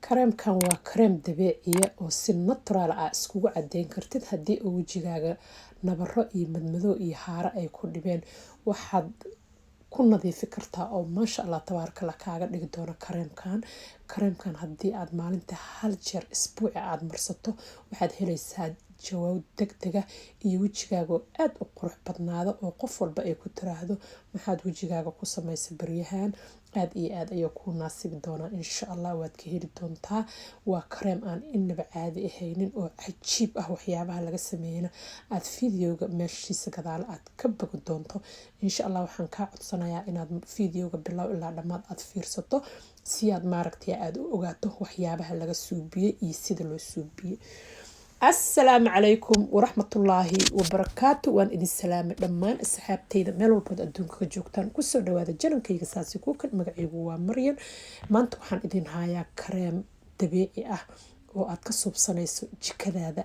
Kareemkan waa kareem dabiiciya oo si natural ah iskugu cadeyn kartid haddii uu wejigaaga nabaro iyo madmadow iyo haaro ay ku dhibeen. Waxaad ku nadiifi kartaa oo maasha Allah tabaarakallah kaaga dhigi doono kareemkan. Kareemkan haddii aad maalinta hal jeer isbuuci aad marsato, waxaad helaysaa jawaab degdega iyo wejigaaga oo aada u qurux badnaado oo qof walba ay ku tiraahdo, "Maxaad wejigaaga ku samaysay baryahan?" Aada iyo aada ayuu kuu naasibi doonaa, insha Allah waad ka heli doontaa. Waa kareem aan inaba caadi ahaynin oo cajiib ah. Waxyaabaha laga sameeyana aada videoga meeshiisa gadaal aad ka bogi doonto, insha Allah. Waxaan kaa codsanayaa inaad videoga bilow ilaa dhammaad aad fiirsato si aad maaragtay aada u ogaato waxyaabaha laga suubiyey iyo sida loo suubiyey. Asalaamu calaykum waraxmatullaahi wabarakaatu. Waan idin salaamay dhammaan asxaabtayda meel walbood adduunka ka joogtaan. Kusoo dhawaada channelkayga Saasi Kuukan. Magacaygu waa Maryan. Maanta waxaan idin hayaa kareem dabiici ah oo aad ka suubsanayso jikadaada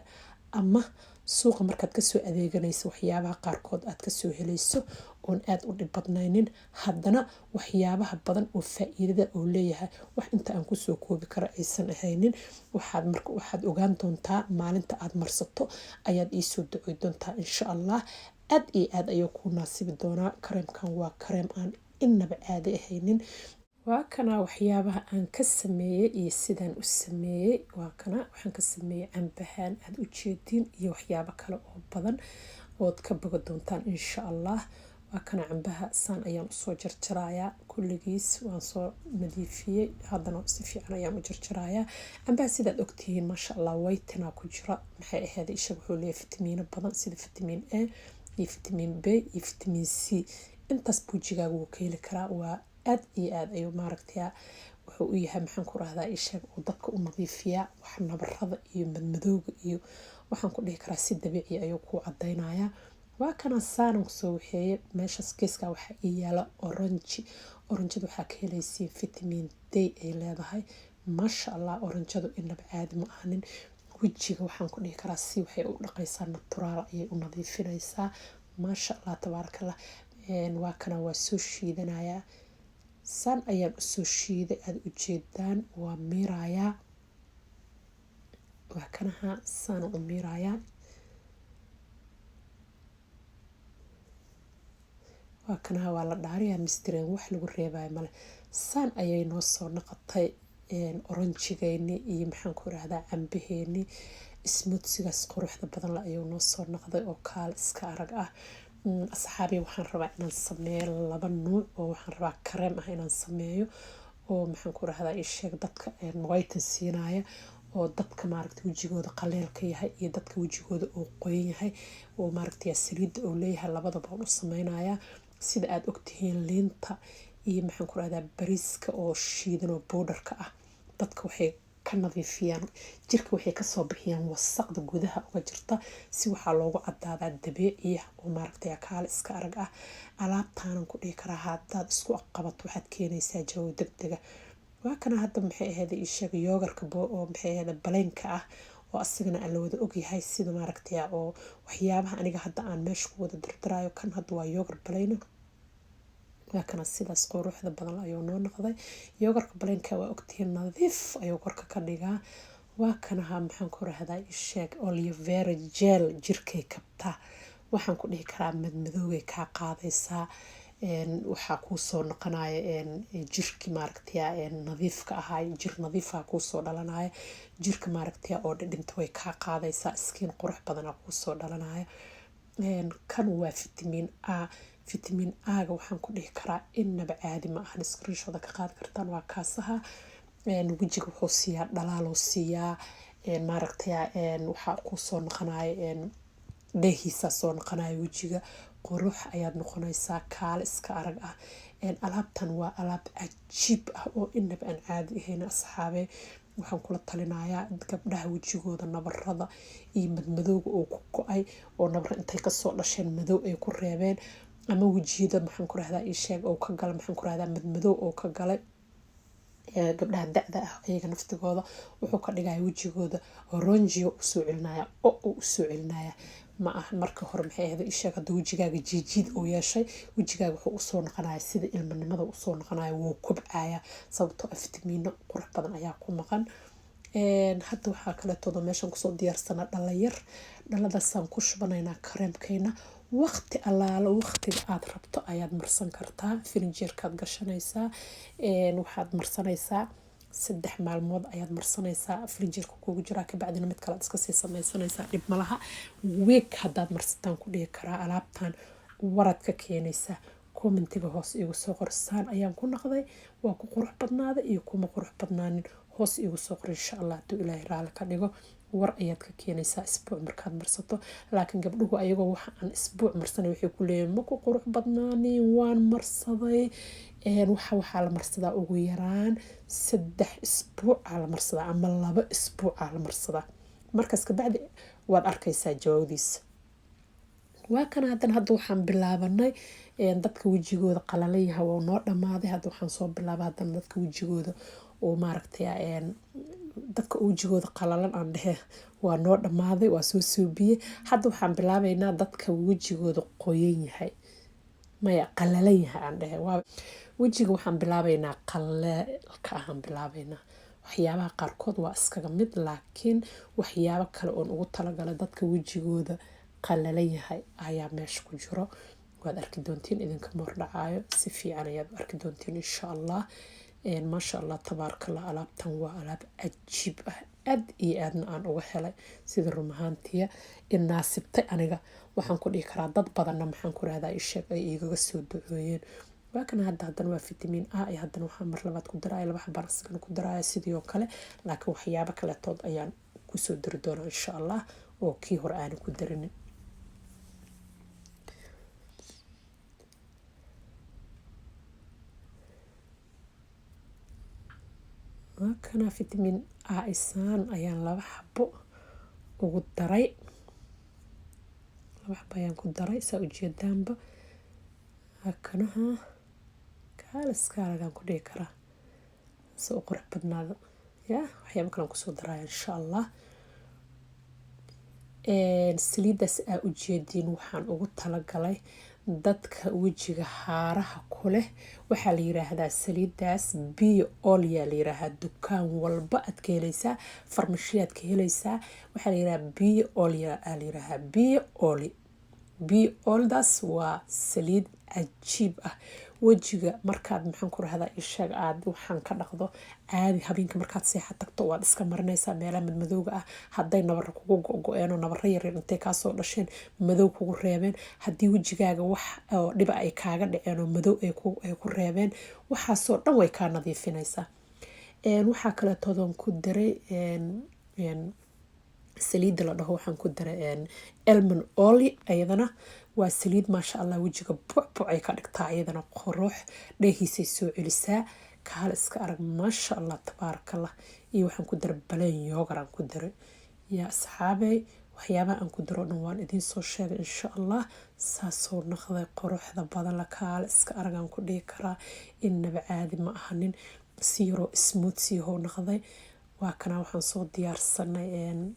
ama suuqa markaad kasoo adeeganayso, waxyaabaha qaarkood aad kasoo helayso oon aada u dhib badnaynin, haddana waxyaabaha badan oo faa-iidada oo leeyahay wax inta aan kusoo koobi karo aysan ahaynin. Waxaad marka waxaad ogaan doontaa maalinta aad marsato ayaad iisoo ducoy doontaa, insha Allah. Aad iyo aad ayuu kuu naasibi doonaa kareemkan. Waa kareem aan inaba caadi ahaynin. Waa kana waxyaabaha aan ka sameeyey iyo sidaan u sameeyey. Waa kana, waxaan ka sameeyey cambahaan aada u jeediin iyo waxyaabo kale oo badan ood ka boga doontaan, insha Allah. Waa kana cambaha, saan ayaan usoo jarjarayaa kulligiis. Waan soo nadiifiyey, haddana si fiican ayaan u jarjarayaa cambaha. Sidaad ogtihiin, maasha Allah, vitamin ku jira. Maxay ahayd ishaga? Wuxuu leeyahay fitamiino badan sida vitamin A iyo vitamin B iyo vitamin C. Intaas wejigaaga wuu ka heli karaa. Waa aad iyo aad ayuu maaragtay wuxuu u yahay, maxaan ku rahdaa, isheeg, uu dadka u nadiifiyaa wax nabarada iyo madmadowga iyo waxaan ku dhihi karaa si dabiici ayuu kuu cadaynayaa. Waa kana, saanan kusoo waxeeye. Meeshaas geeska waxaa ii yaala orange. Oranjada waxaa ka helaysiin vitamin D ay leedahay, maasha Allah. Oranjadu inaba caadi ma ahanin. Wejiga waxaan ku dhihi karaa si waxay u dhaqaysaa natural ayay u nadiifinaysaa, maasha Allah tabaarakallah. Waa kana, waa soo shiidanayaa. San ayaan usoo shiiday, aada ujeedaan. Waa miirayaa. Waa kanaha, saana u miirayaa. Waa kanaha, waa la dhaariyaa mistreen, wax lagu reebayo male. Saan ayay noo soo noqotay oranjigeeni iyo, maxaan ku irahdaa, cambaheeni. Smoothie-gaas quruxda badan la ayuu noo soo noqday oo kaal iska arag ah. Asxaabi, waxaan rabaa inaan sameeyo laba nuuc oo waxaan rabaa kareem ah inaan sameeyo oo, maxaan ku rahdaa, isheeg, dadka whiten siinaya oo dadka maaragta wejigooda qaleelka yahay iyo dadka wejigooda uu qoyan yahay oo maaragtay saliidda uu leeyahay, labadaba waan u sameynayaa. Sida aada ogtihiin, liinta iyo, maxaan ku rahdaa, bariiska oo shiidan oo powderka ah dadka waxay ka nadiifiyaan jirka, waxay kasoo bixiyaan wasaqda gudaha uga jirta. Si waxaa loogu cadaadaa dabiiciya oo maaragtay kaale iska arag ah. Alaabtaanan ku dhihi karaa haddaad isku qabato waxaad keenaysaa jawaab degdega. Waa kana hadda, maxay ahayd, isheeg, yogurtka oo, maxay ahayd, plainka ah oo asagana aan la wada ogyahay sida maaragtay oo waxyaabaha aniga hadda aan meesha ku wada dardarayo. Kan hadda waa yogurt plain. Waa kana, sidaas quruxda badan ayuu noo noqday. Yogurtka plainka waa ogtihiin, nadiif ayuu korka ka dhigaa. Waa kanaha, maxaan ku rahdaa, isheeg, aloe vera gel jirkay kabtaa. Waxaan ku dhihi karaa madmadoogay kaa qaadaysaa. Waxaa kuusoo noqonaya jirki maaragtay nadiifka ahaa, jir nadiifa kuusoo dhalanaya. Jirka maaragtay oo dhidhinta way kaa qaadaysaa, skin qurux badanaa kuusoo dhalanaya. Kan waa vitamin A. Vitamin A-ga waxaan ku dhihi karaa inaba caadi ma ahan. Screenshot ka qaadi kartaan. Waa kaasaha. Wejiga wuxuu siiyaa dhalaaloo siiyaa, maaragtay waxaa kuusoo noqonaya dheehiisaa soo noqonaya wejiga, qurux ayaad noqonaysaa, kaale iska arag ah. Alaabtan waa alaab cajiib ah oo inaba aan caadi ahayn. Asxaabe, waxaan kula talinayaa gabdhaha wejigooda nabarada iyo madmadowga oo ku go-ay oo nabro intay kasoo dhasheen madow ay ku reebeen, ama wejiyada, maxaan ku rahdaa, isheeg, oo ka galay, maxaan ku rahdaa, madmadow oo ka galay. Gabdhaha da-da ah ayaga naftigooda wuxuu ka dhigaya wejigooda oronjio usoo celinaya oo uu usoo celinaya. Ma aha marka hore, maxay ahayd, isheeg, hadda wejigaaga jiijiid uu yeeshay, wejigaaga wuxuu usoo noqonaya sida ilmanimada usoo noqonaya, wuu kobcaya, sababtoo ah fitamiino qurux badan ayaa ku maqan. Hadda waxaa kaleetooda meeshan kusoo diyaarsanaa dhalayar. Dhaladaasaan ku shubanaynaa kareemkayna. Waqti allaalo waqtiga aad rabto ayaad marsan kartaa. Firinjeerkaad gashanaysaa, waxaad marsanaysaa 3 maalmood ayaad marsanaysaa, firinjeerka kugu jiraa. Kabacdina mid kale aad iska sii sameysanaysaa, dhib malaha. Week haddaad marsataan ku dhihi karaa, alaabtan waraad ka keenaysaa. Commentiga hoos iigu soo qor: saan ayaan ku naqday, waa ku qurux badnaaday iyo kuma qurux badnaanin. Hoos iigu soo qor, insha Allah, hadduu Ilaahay raali ka dhigo. War ayaad ka keenaysaa isbuuc markaad marsato. Laakiin gabdhuhu ayagoo waxa aan isbuuc marsanay waxay ku leeyihin, "Ma ku qurux badnaanin, waan marsaday." Waxaa la marsadaa ugu yaraan 3 isbuucaa la marsadaa ama 2 isbuucaa la marsadaa. Markaas kabacdi waad arkaysaa jawaabdiisa. Waa kana. Haddana hadda waxaan bilaabanay dadka wejigooda qalalan yahay. Waa noo dhamaaday. Hadda waxaan soo bilaabay haddana dadka wejigooda oo maaragtay, dadka wejigooda qalalan aan dhehe. Waa noo dhamaaday, waa soo suubiyey. Hadda waxaan bilaabaynaa dadka wejigooda qoyan yahay, maya, qalalan yahay aan dhehe. Waa wejiga waxaan bilaabaynaa qaleelka ahaan bilaabaynaa. Waxyaabaha qaarkood waa iskaga mid, laakiin waxyaabo kale oon ugu talagalay dadka wejigooda qalalan yahay ayaa meesha ku jiro. Waad arki doontiin, idinkama hordhacaayo. Si fiican ayaad u arki doontiin, insha Allah. Maasha Allah, tabaarakallah. Alaabtan waa alaab cajiib ah, aad iyo aadna aan uga helay. Sida run ahaantiya inaasibtay aniga, waxaan ku dhihi karaa dad badanna, maxaan ku rahdaa, isheeg, ay igaga soo ducooyeen. Waa kana. Hadda haddana waa vitamin A iyo haddana waxaan mar labaad ku daraya laba xabaan asagana ku daraya sidii oo kale, laakiin waxyaabo kaletood ayaan kusoo dari doonaa, insha Allah, oo kii hore aanan ku darinin. Waa kana vitamin A isaan ayaan laba xabo ugu daray, laba xabo ayaan ku daray, saa ujeedaanba. Waa kanaha, kaaliskaalagaan ku dhihi karaa, si u qurux badnaado. Ya, waxyaabo kalaan kusoo daraya, insha Allah. Saliidaas aa ujeediin waxaan ugu talagalay dadka wejiga haaraha ku leh. Waxaa la yiraahdaa saliidaas bio olya la yiraahdaa. Dukaan walba aad ka helaysaa, farmashiyaad ka helaysaa. Waxaa la yiraahdaa bio olya aa la yiraahdaa, bio oli. Bio oldaas waa saliid cajiib ah. Wejiga markaad, maxaan ku rahdaa, ishaga aad waxaan ka dhaqdo caadi, habeenka markaad seexa tagto waad iska marinaysaa meelaha madmadowga ah. Hadday nabaro kugu go-go-een oo nabaro yaryar intay kaasoo dhasheen madow kugu reebeen, haddii wejigaaga wax oo dhiba ay kaaga dhaceen oo madow ay ku reebeen, waxaasoo dhan way kaa nadiifinaysaa. Waxaa kaleetoodan ku daray saliidda la dhaho, waxaan ku daray almond oil. Iyadana waa saliid, maasha Allah, wejiga bucbuc ay ka dhigtaa, iyadana qurux dheehiisay soo celisaa. Kaala iska arag, maasha Allah, tabaarakallah. Iyo waxaan ku daray plain yogurt aan ku daray. Yaa asxaabey, waxyaabaha aan ku daro dhan waan idiin soo sheegay, insha Allah. Saasoo noqday quruxda badan la, kaala iska aragaan ku dhihi karaa. Innaba caadi ma ahanin, si yaroo smooth siyahoo noqday. Waa kana. Waxaan soo diyaarsanay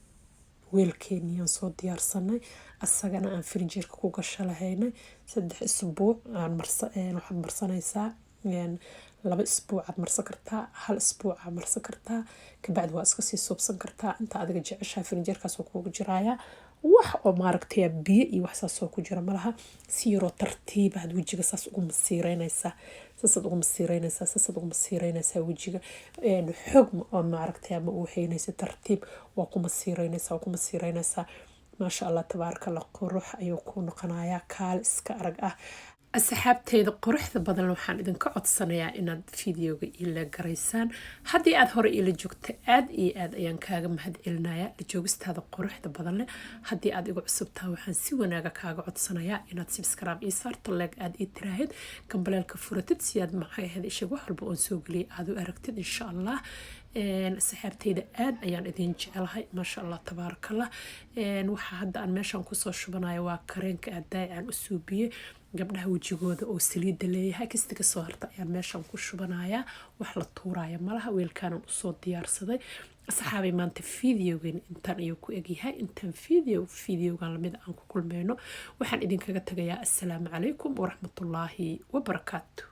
weelkeeniyaan soo diyaarsanay, asagana aan firinjeerka ku gasho lahaynay 3 isbuuc. Aan marsa, waxaad marsanaysaa 2 isbuucaad marsan kartaa, hal isbuucaa marsan kartaa, kabacdi waa iska sii suubsan kartaa inta adiga jeceshaha. Firinjeerkaas oo kugu jiraaya, wax oo maaragtay biyo iyo wax saasoo ku jira malaha. Si yaroo tartiibaad wejiga saas ugu masiireynaysaa, saasaad ugu masiireynaysaa, saasaad ugu masiireynaysaa wejiga. Xoog oo maaragtay ama u haynaysa, tartiib waa ku masiireynaysaa, waa ku masiireynaysaa. Maasha Allah, tabaaraka Allah, qurux ayuu ku noqonayaa, kaal iska arag ah. Asxaabteyda quruxda badan, waxaan idinka codsanayaa inaad videoga ila garaysaan. Haddii aad hore ila joogta, aad iyo aad ayaan kaaga mahad celinayaa la joogistaada quruxda badan leh. Haddii aad igu cusubtaha, waxaan si wanaaga kaaga codsanayaa inaad subscribe ii saarto, like aad ii tiraahid, gambaleelka furatid, si aad, maxay ahayd, ishag, wax walba oon soo geliyay aad u aragtid, insha Allah. Asxaabteyda, aad ayaan idin jecelahay. Maasha Allah, tabaarakallah. Waxaa hadda aan meeshan kusoo shubanayo waa kareenka aadaay aan u suubiyey gabdhaha wejigooda oo saliidda leeyahay. Kasta kasoo harta ayaan meeshan ku shubanayaa, wax la tuuraya malaha. Weelkaanan usoo diyaarsaday. Asxaabay, maanta videogan intaan ayuu ku egyahay. Intaan videogan lamid aan ku kulmeyno, waxaan idinkaga tagayaa assalaamu calaykum waraxmatullaahi wabarakaatu.